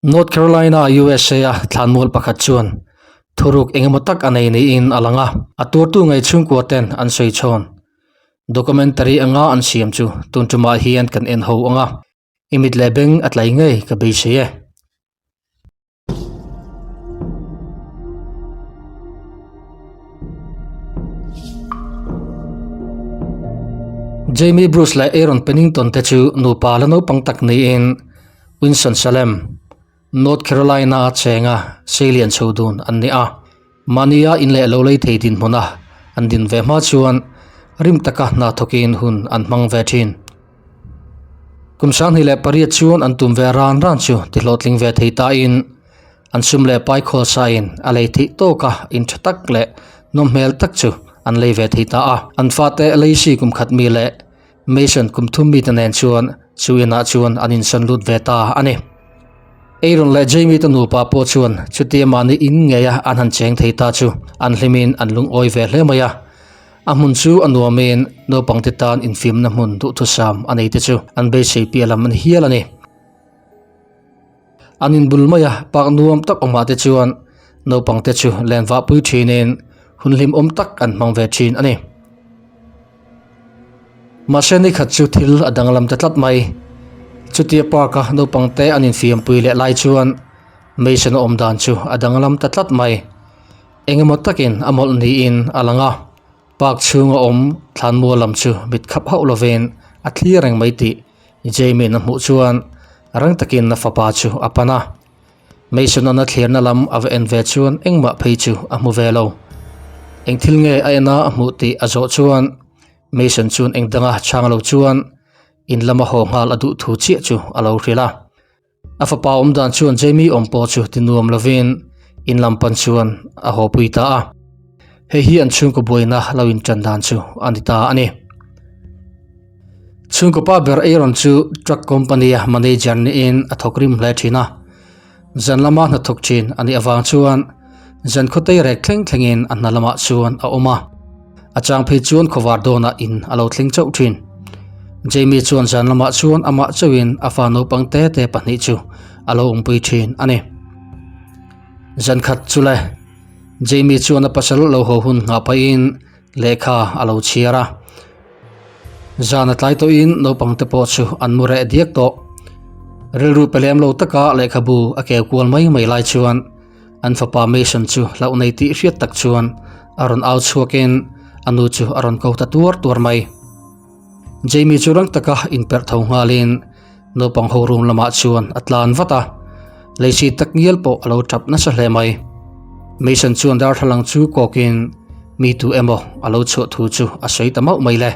North Carolina, USA a thlanmual pakhat chuan thuruk engemaw tak a nei niin a lang a, a tuartu ngei chhungkua ten an sawi chhawn. Documentary anga an siam chu tun tumah hian kan en ho ang a, i mit leh beng a tlai ngei ka beisei e. Jamie Bruce leh Aaron Pennington te chu nupa la naupang tak niin Winston-Salem, North Carolina-a chenga seilian chho dun an ni a. Mahnia in leh lo lei thei dinhmuna an din ve hma chuan rim taka hna thawkin hun an hmang ve thin. Kum 28 chuan an tum ve ran ran chu tihlawhtling ve thei tain an sum leh pai khawl sain a lei theih tawka in tha tak leh nawm hmel tak chu an lei ve thei ta a. An fate Lacey kum khat mi leh Mason kum thum mite nen chuan chu inah chuan an insawn lut ve ta a ni. Aaron leh Jamie te nupa pawh chuan chutia mahni in ngeia an han cheng thei ta chu an hlimin an lungawi ve hle mai a. A hmun chu a nuamin naupangte tan infimna hmun duhthusam a nei te chu an beisei piah lam a ni hial a ni. An inbul mai a, park nuam tak awmah te chuan naupangte chu len vahpui thinin hun hlimawm tak an hmang ve thin a ni. Mahse ni khat chu thil a danglam ta tlat mai. Chutia park a naupangte an infiampui leh lai chuan Mason a awm dan chu a danglam ta tlat mai. Engemaw takin a mawlh niin a lang a, park chhunga awm thlanmual lam chu mit khap hauh lovin a thlir reng mai tih Jamie-in a hmuh chuan rang takin a fapa chu a pan a. Mason-a'n a thlirna lam a va en ve chuan engmah phei chu a hmu ve lo. Eng thil nge a en a a hmuh tih a zawh chuan Mason chuan eng danga chhang lo chuan in lama haw nghal a duh thu chiah chu a lo hrilh a. A fapa awm dan chuan Jamie awm pawh chu ti nuam lovin in lam pan chuan a haw pui ta a. Hei hi an chhungkaw buaina lo intan dan chu a ni ta a ni. Chhungkaw pa ber Aaron chu truck company a manager niin a thawk rim hle thin a. Zan lama hna thawk thin a nih avang chuan zan khawtei rek thleng thlengin a hna lamah chuan a awm a. A chang phei chuan khawvar dawnah in a lo thleng chauh thin. Jamie chuan zan lamah chuan amah chauhin a fa naupang te te pahnih chu a lo awmpui thin a ni. Zan khat chu le Jamie chuan a pasal lo haw hun nghah pahin lehkha a lo chhiar a. Zan a tlai tawhin naupang te pawh chu an mu reh diak tawh. Rilru pe lem lo taka lehkhabu a keu kual mai mai lai chuan an fapa Mason chu hlauh nei tih hriat tak chuan a rawn au chhuakin a nu chu a rawn ko ta tuar tuar mai. Jamie chu rang taka inperh tho nghalin naupang ho room lamah chuan a tlan vat a, Lacey tak ngial pawh a lo tap nasa hle mai. Mason chuan darthlalang chu kawkin mi tu emaw a lo chhuah thu chu a sawi ta mauh mai le.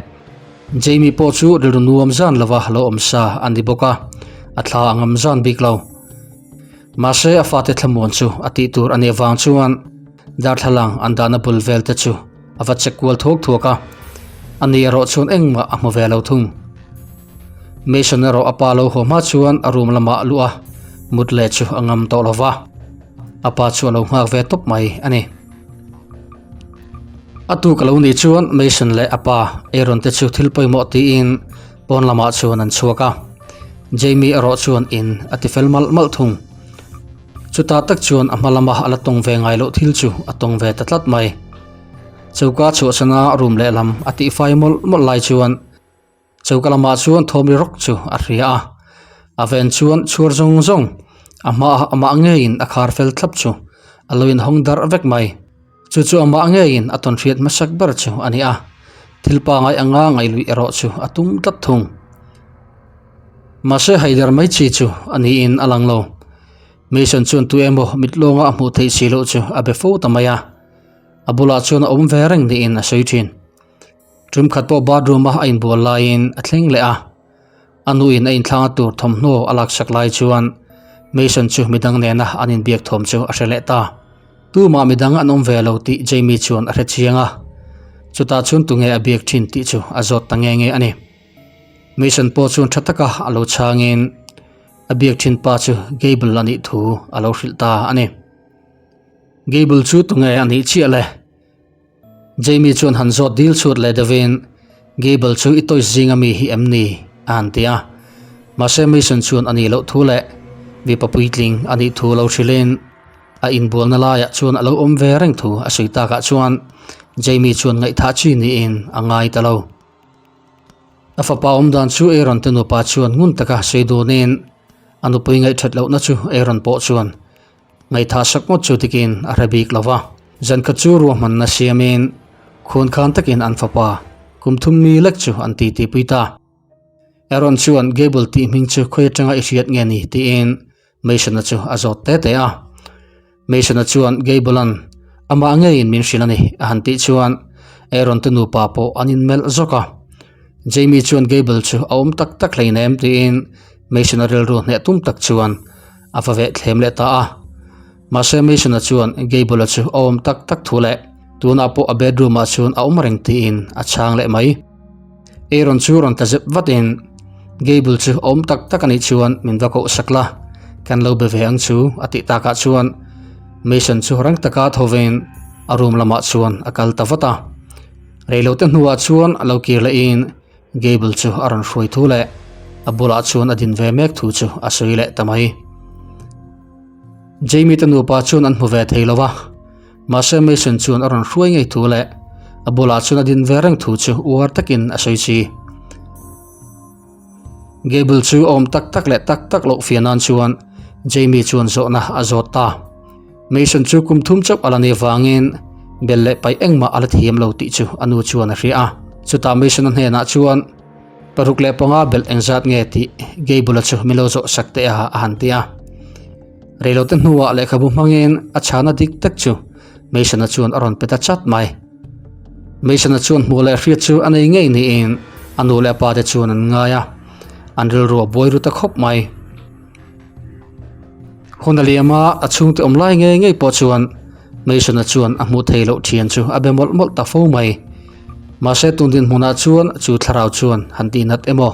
Jamie pawh chu rilru nuam zan lova lo awm sa a ni bawk a, a thla a ngam zan bik lo. Mahse a fate thlamuan chu a tih tur a nih avang chuan darthlalang an dahna bul vel te chu a va check kual thuak thuak a, ani erawh chuan engmah a hmu ve lo thung. Mason erawh a pa lo haw hma chuan a room lamah a luh a, mut leh chu a ngam tawh lo va, a pa chu a lo nghak ve tawp mai a ni. A tuk a lo nih chuan Mason leh a pa Aaron te chu thil pawimawh tiin pawn lamah chuan an chhuak a, Jamie erawh chuan in a ti fel malh malh thung. Chutah tak chuan a hma lama a la tawng ve ngai loh thil chu a tawng ve ta tlat mai. Choka chhuahsana room lehlam a tihfai mawlh mawlh lai chuan Choka lamah chuan thawm ri rawk chu a hria a, a ven chuan chhuar zawng zawng a hmaah amah ngeiin a khar fel thlap chu a lo inhawng darh vek mai. Chu chu amah ngeiin a tawn hriat hmasak ber chu a ni a, thil pangai anga ngaihluih erawh chu a tum tlat thung. Mahse haider mai chi chu a niin a lang lo. Mason chuan tu emaw mit lawnga a hmuh theih si loh chu a be fo ta mai a, a bulah chuan a awm ve reng niin a sawi thin. Tumkhat pawh bathroom a a inbual laiin a thleng leh a, a nuin a inthlanga tur thawmhnaw a laksak lai chuan Mason chu midang nena an inbiak thawm chu a hre leh ta. Tumah midang an awm ve lo tih Jamie chuan a hre chiang a, chutah chuan tunge a biak thin tih chu a zawt ta nge nge a ni. Mason pawh chuan tha taka a lo chhangin a biak thin pa chu Gable a nih thu a lo hrilh ta a ni. Gable chu tunge a nih chiah le? Jamie chuan han zawt dil chhut leh deuhin, Gable chu i toys zinga mi hi em ni? a han ti a. Mahse Mason chuan a nih loh thu leh Mipa puitling a nih thu lo hrilhin a inbualna laiah chuan a lo awm ve reng thu a sawi takah chuan Jamie chuan ngaihthah chi niin a ngai ta lo. A fapa awm dan chu Aaron te nupa chuan ngun taka sawi dunin a nupui ngaihthat lohna chu Aaron pawh chuan ngaihthah sak ngawt chu tikin a hre bik lo va. Zankhat chu ruahmanna siamin khuankhan takin an fapa kum thum mi lek chu an titipui ta. Aaron chuan Gable tih hming chu khawi atanga i hriat nge ni tiin Mason-a chu a zawt te te a. Mason-a chuan Gable-a'n amah ngeiin min hrilh a ni a han tih chuan Aaron te nupa pawh an inmelh zawk a. Jamie chuan Gable chu a awm tak tak hleinem tiin Mason-a rilru hneh tum tak chuan a va veh thlem leh ta a. Mahse Mason-a chuan Gable-a chu a awm tak tak thu leh tunah pawh a bedroom-ah chuan a awm reng tiin a chhang leh mai. Aaron chu rawn tla zep vatin Gable chu awm tak tak anih chuan min va koh sak la, kan lo be ve ang chu a tih takah chuan Mason chu rang taka thovin a room lamah chuan a kal ta vat a. Reilote hnuah chuan a lo kir lehin Gable chu a rawn hruai thu leh a bulah chuan a din ve mek thu chu a sawi leh ta mai. Jamie te nupa chuan an hmu ve thei lo va. Mahse Mason chuan a rawn hruai ngei thu leh a bulah chuan a din ve reng thu chu uar takin a sawi si. Gable chu a awm tak tak leh tak tak loh fiah nan chuan Jamie chuan zawhna a zawt ta. Mason chu kum thum chauh a la ni vangin bel leh paih engmah a la thiam lo tih chu a nu chuan a hria a. Chutah Mason-a hnenah chuan 65 belh engzat nge tih Gable-a chu min lo zawh sak teh a a han ti a. Reilote hnuah lehkhabu hmangin a chhana dik tak chu Mason-a chuan a rawn pe ta chat mai. Mason-a chuan hmuh leh hriat chu a nei ngei niin a nu leh a pa te chuan an ngai a, an rilru a buai ru ta khawp mai. Hun a liam a, a chhungte awm lai ngei ngei pawh chuan Mason-a chuan a hmuh thei loh thian chu a be mawlh mawlh ta fo mai. Mahse tun dinhmunah chuan chu thlarau chuan han tihnat emaw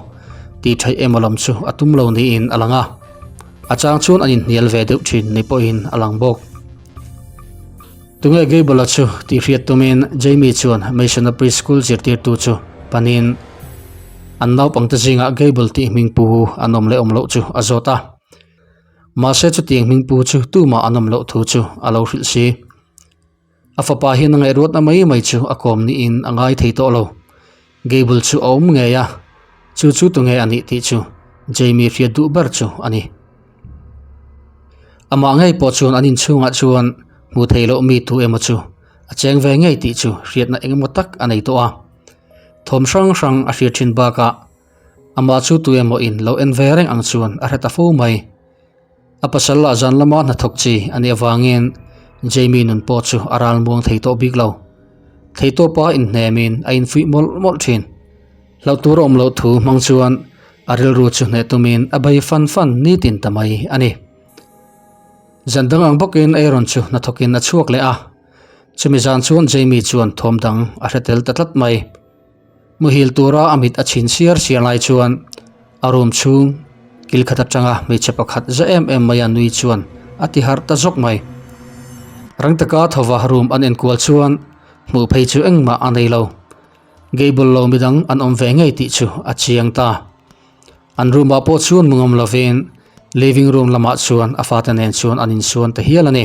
tih theih emaw lam chu a tum lo niin a lang a. A chang chuan an inhnial ve deuh thin ni pawhin a lang bawk. Tunge Gable-a chu tih hriat tumin Jamie chuan Mason-a preschool zirtirtu chu panin an naupangte zingah Gable tih hming pu an awm leh awm loh chu a zawt a. Mahse chutiang hming pu chu tumah an awm loh thu chu a lo hrilh si. A fapa hian a ngaihruatna mai mai chu a kawm niin a ngai thei tawh lo. Gable chu a awm ngei a, chu chu tunge a nih tih chu Jamie hriat duh ber chu a ni. Amah ngei pawh chuan an inchhungah chuan hmu thei loh mi tu emaw chu a cheng ve ngei tih chu hriatna engemaw tak a nei tawh a. Thawm hrang hrang a hriat thin bakah amah chu tu emaw in lo en ve reng ang chuan a hre ta fo mai. A pasal lah zan lama hnathawk chi a nih avangin Jamie nun pawh chu a ral muang thei tawh bik lo. Theitawpa inhnemin a infuih mawlh mawlh thin. Hlauh tur a awm loh thu hmang chuan a rilru chu hneh tumin a bei fan fan nitin ta mai a ni. Zan dang ang bawkin Aaron chu hnathawkin a chhuak leh a, chumi zan chuan Jamie chuan thawm dang a hre tel ta tlat mai. Muhil tura a mit a chhin siar siar lai chuan a room chhung kil khat atanga hmeichhe pakhat za em em mai a nui chuan a ti harh ta zawk mai. Rang taka thawva room an enkual chuan hmuh phei chu engmah a nei lo. Gable lo midang an awm ve ngei tih chu a chiang ta. An room ah pawh chuan mu ngam lovin living room lamah chuan a fate nen chuan an insuan ta hial a ni.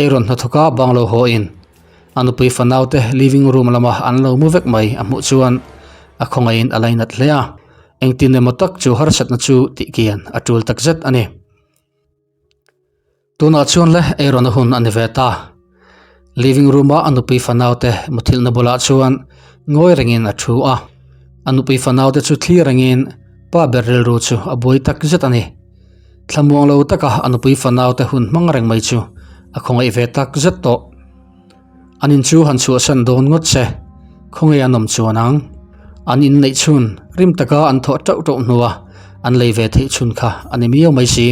Aaron hnathawk a banglo haw in a nupui fanau te living room lama an lo mu vek mai a hmuh chuan a khawngaihin a lainat hle a, engtin emaw tak chu harsatna chu tih kian a tul tak zet a ni. Tunah chuan le Aaron a hun a ni ve ta. Living room a a nupui fanau te muthilhna bulah chuan ngawi rengin a thu a, a nupui fanau te chu thlir rengin pa ber rilru chu a buai tak zet a ni. Thlamuang lo taka a nupui fanau te hun hmang reng mai chu a khawngaih ve tak zet tawh. An in chu han chhuahsan dawn ngawt se, khawnge an awm chuan ang. An in neih chhun rim taka an thawh teuh teuh hnua an lei ve theih chhun kha a ni miau mai si.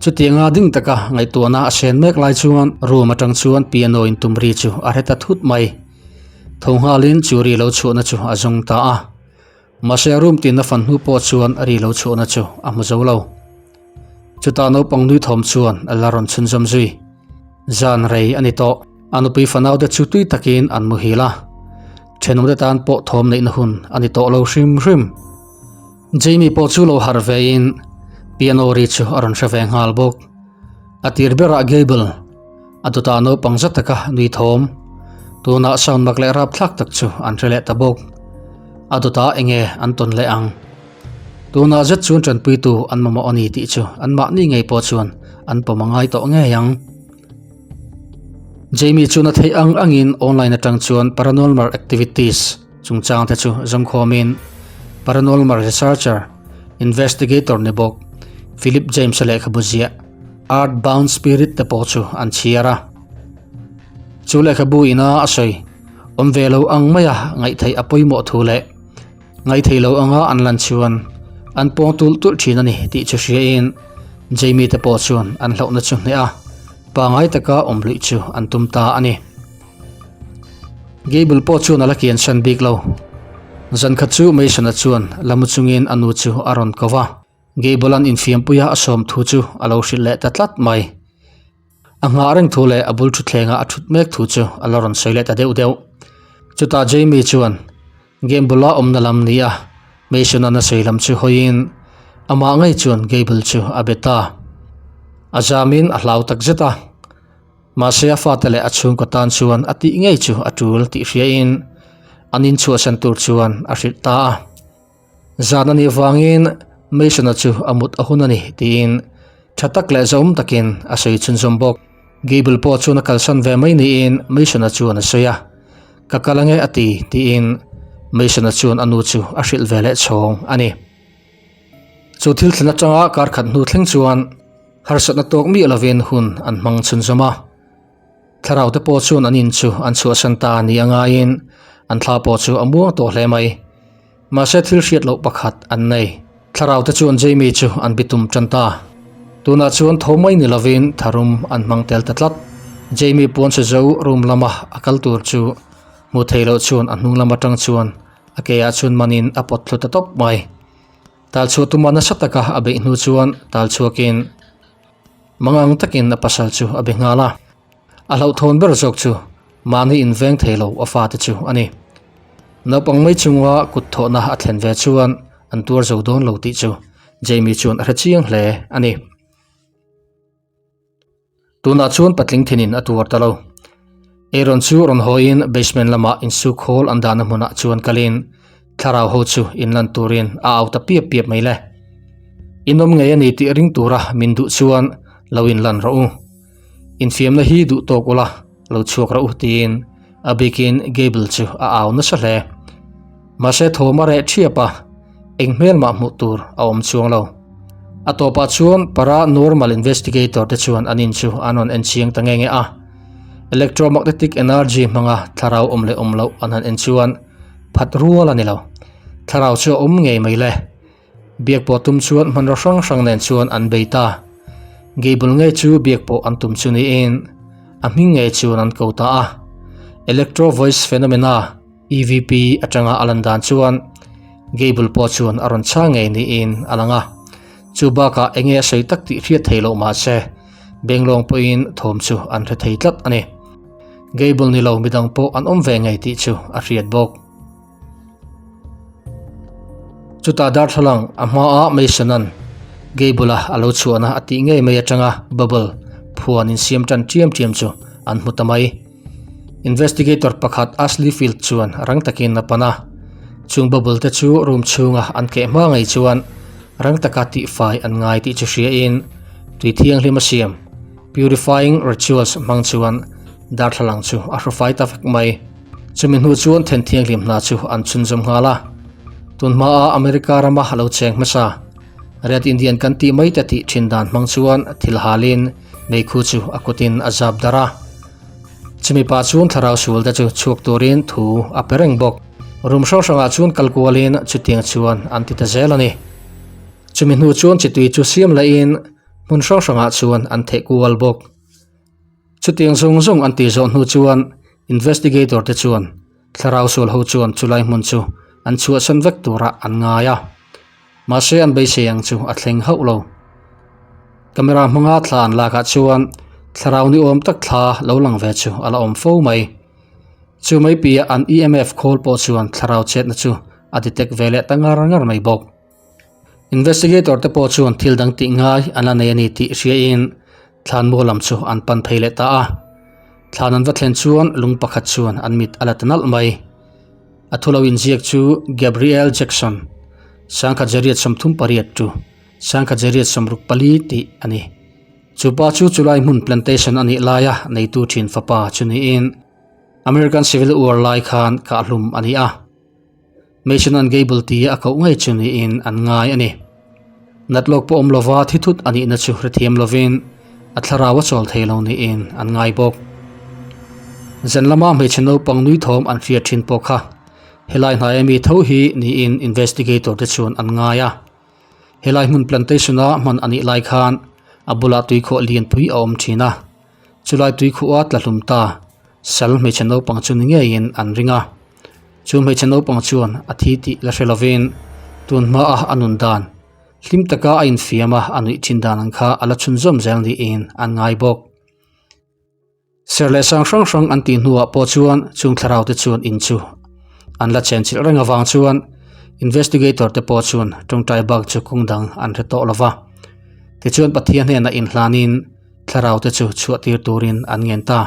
Chutianga ding taka ngaihtuahna a sen mek lai chuan room atang chuan piano in tum ri chu a hre ta thut mai. Tho nghalin chu ri lo chhuahna chu a zawng ta a. Mahse a room tinna fan hnu pawh chuan a ri lo chhuahna chu a hmu zo lo. Chutah naupang nui thawm chuan a la rawn chhunzawm zui. Zan rei a ni tawh. A nupui fanaute chu tui takin an muhil a. Thenawmte tan pawh thawm neihna hun a ni tawh lo hrim hrim. Jamie pawh chu lo harh vein Piano ri chu a rawn hre ve nghal bawk. A tir berah Gable a dawtah naupang zat taka nui thawm. Tunah sound mak leh rapthlak tak chu an hre leh ta bawk. A dawtah enge an tawn leh ang. Tunah zet chuan tanpuitu an mamawh a ni tih chu anmahni ngei pawh chuan an pawm a ngai tawh ngei ang. Jamie chuan a theih ang angin online atang chuan paranormal activities chungchang te chu zawmkhawmin paranormal researcher, investigator ni bawk Philip James-a lehkhabu ziah Earthbound Spirit te pawh chu an chhiar a. Chu lehkhabu ina a sawi awm ve lo ang maia ngaihtheih a pawimawh thu leh Ngaithei lo anga an lan chuan an pawng tulh tulh thin a ni tih chu hriain Jamie te pawh chuan an hlauhna chu hneh a, pangai taka awm luih chu an tum ta a ni. Gable pawh chuan a la kian san bik lo. Zan khat chu Mason-a chuan la mu chungin a nu chu a rawn ko va. Gable-a'n infiampuia a sawm thu chu a lo hrilh leh ta tlat mai. A nghah reng thu leh a bul thutthlengah a thut mek thu chu a la rawn sawi leh ta deuh deuh. Chutah Jamie chuan Game bula awmna lam ni a Mason-a'n a sawi lam chu hawiin amah ngei chuan Gable chu a be ta. A zamin a hlau tak zet a, mahse a fate leh a chhungkaw tan chuan a tih ngei chu a tul tih hriain an inchhuahsan tur chuan a hrilh ta a. Zan a nih vangin Mason-a chu a mut a hun a ni tiin tha tak leh zahawm takin a sawi chhunzawm bawk. Gable pawh chuan a kalsan ve mai niin Mason-a chuan a sawi a, Ka kal ange a ti tiin Mason-a chuan a nu chu a hrilh ve leh chhawng a ni. Chu thil thlen atanga kar khat hnu thleng chuan harsatna tawk miah lovin hun an hmang chhunzawm a. Thlarau te pawh chuan an in chu an chhuahsan ta ni a ngaiin an thla pawh chu a muang tawh hle mai. Mahse thil hriat loh pakhat an nei. Thlarau te chuan Jamie chu an bitum tan ta. Tunah chuan tho mai ni lovin tharum an hmang tel ta tlat. Jamie puan chhe zo room lama a kal tur chu hmuh theih loh chuan a hnung lam atang chuan a ke ah chuan manin a pawt thlu ta tawp mai. Tal chhuah tuma nasa taka a beih hnu chuan tal chhuakin Mangang takin a pasal chu a be nghal a, a hlauhthawn ber zawk chu mahni inveng thei lo a fate chu a ni. Naupang mai chunga kut thawhna a thlen ve chuan an tuar zo dawn lo tih chu Jamie chuan a hre chiang hle a ni. Tunah chuan patling thinin a tuar ta lo. Aaron chu rawn hawiin basement lamah insuk hawl an dahna hmunah chuan kalin thlarau ho chu inlan turin a au ta piap piap mai le. In awm ngei a ni tih ring tura min duh chuan lo inlan rawh u. Infiamna hi duh tawk ula lo chhuak rawh u tiin a bikin Gable chu a au nasa hle. Mahse thawm a reh thiap a, eng hmel mah hmuh tur a awm chuang lo. A tawpah chuan paranormal investigator te chuan an in chu an rawn en chiang ta nge nge a. Electromagnetic energy hmanga thlarau awm leh awm loh an han en chuan phat rual a ni lo. Thlarau chu a awm ngei mai le. Biak pawh tum chuan hmanraw hrang hrang nen chuan an bei ta. Gable ngei chu biak pawh an tum chu niin a hming ngei chuan an ko ta a. Electro voice phenomena, EVP, atanga a lan dan chuan Gable pawh chuan a rawn chhang ngei niin a lang a. Chu bakah enge a sawi tak tih hriat thei loh mahse Benglawng pawhin thawm chu an hre thei tlat a ni. Gable ni lo midang pawh an awm ve ngei tih chu a hriat bawk. Chutah darthlalang a hmaa Mason-a'n Gable-a a lo chhuahna a tih ngei mai atanga bubble phuan insiam tan ṭiam ṭiam chu an hmu ta mai. Investigator pakhat Ashley Field chuan rang takin a pan a, chung bubble te chu room chhunga an keh hma ngei chuan rang taka tihfai an ngai tih chu hriain tui thianghlim a siam purifying rituals hmang chuan darthlalang chu a hrufai ta vek mai. Chumi hnu chuan then thianghlim hna chu an chhunzawm nghal a, tun hmaa America rama lo cheng hmasa Red Indian kan tih mai te tih thin dan hmang chuan thil halin meikhu chu a kutin a zap darh a. Chumi pah chuan thlarau sual te chu chhuak turin thu a pe reng bawk. Room hrang hrangah chuan kal kualin chutiang chuan an ti ta zel a ni. Chumi hnu chuan chitui chu siam lahin hmun hrang hrangah chuan an theh kual bawk. Chutiang zawng zawng an tih zawh hnu chuan investigator te chuan thlarau sual ho chuan chulai hmun chu an chhuahsan vek turah an ngai a. Mahse an beisei ang chu a thleng hauh lo. Camera hmanga thla an lakah chuan thlarau ni awm tak thla lo lang ve chu a la awm fo mai. Chu mai piah an EMF khawl pawh chuan thlarau chetna chu a detect ve leh ta ngar ngar mai bawk. Investigator te pawh chuan thil dang tih ngai an la nei a ni tih hriain thlanmual lam chu an pan phei leh ta a. Thlan an va thlen chuan lung pakhat chuan an mit a la ta nalh mai. A thu lo inziak chu Gabriel Jackson, Sangkhat Zariat 38 tu, Sangkhat Zariat 64 tih a ni. Chu pa chu chulai hmun plantation a nih laia neitu thin fapa chu niin American Civil War lai khan kahhlum a ni a. Mason an Gable tia a koh ngei chu niin an ngai a ni. Nat lawk pawh awm lova thi thut a nihna chu hrethiam lovin a thlarau a chawl thei lo niin an ngai bawk. Zan lama hmeichhe naupang nui thawm an hriat thin pawh kha helai hnaia mi tho hi niin investigator te chuan an ngai a. Helai hmun plantation a hman a nih lai khan a bulah tuikhuah lianpui a awm thin a. Chulai tuikhuah a tla hlum ta sal hmeichhe naupang chu ni ngeiin an ring a. Chu hmeichhe naupang chuan a thi tih la hre lovin tun hmaa a nun dan hlim taka a infiam a a nuih thin dan ang kha a la chhunzawm zel niin an ngai bawk. Ser leh sang hrang hrang an tih hnuah pawh chuan chung thlarau te chuan in chu an la chenchilh reng avang chuan investigator te pawh chuan tawngtai bak chu kawng dang an hre tawh lova. Tichuan Pathian hnenah inhlanin thlarau te chu chhuah tir turin an ngen ta.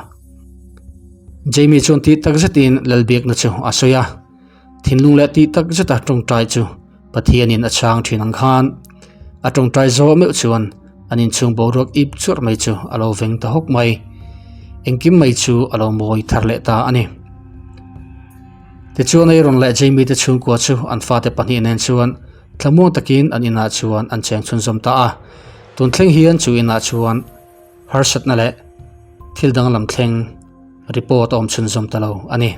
Jamie chuan tih tak zetin Lalbiakna chu a sawi a, thinlung leh tih tak zeta tawngtai chu Pathianin a chhang thin ang khan a tawngtai zawh meuh chuan an inchhung boruak ip churh mai chu a lo veng ta hawk mai. Engkim mai chu a lo mawi thar leh ta a ni. Tichuan Aaron leh Jamie te chhungkua chu an fate pahnih nen chuan Thlamuang takin an inah chuan an cheng chhunzawm ta a, tun thleng hian chu inah chuan harsatna leh thil danglam thleng report a awm chhunzawm ta lo a ni.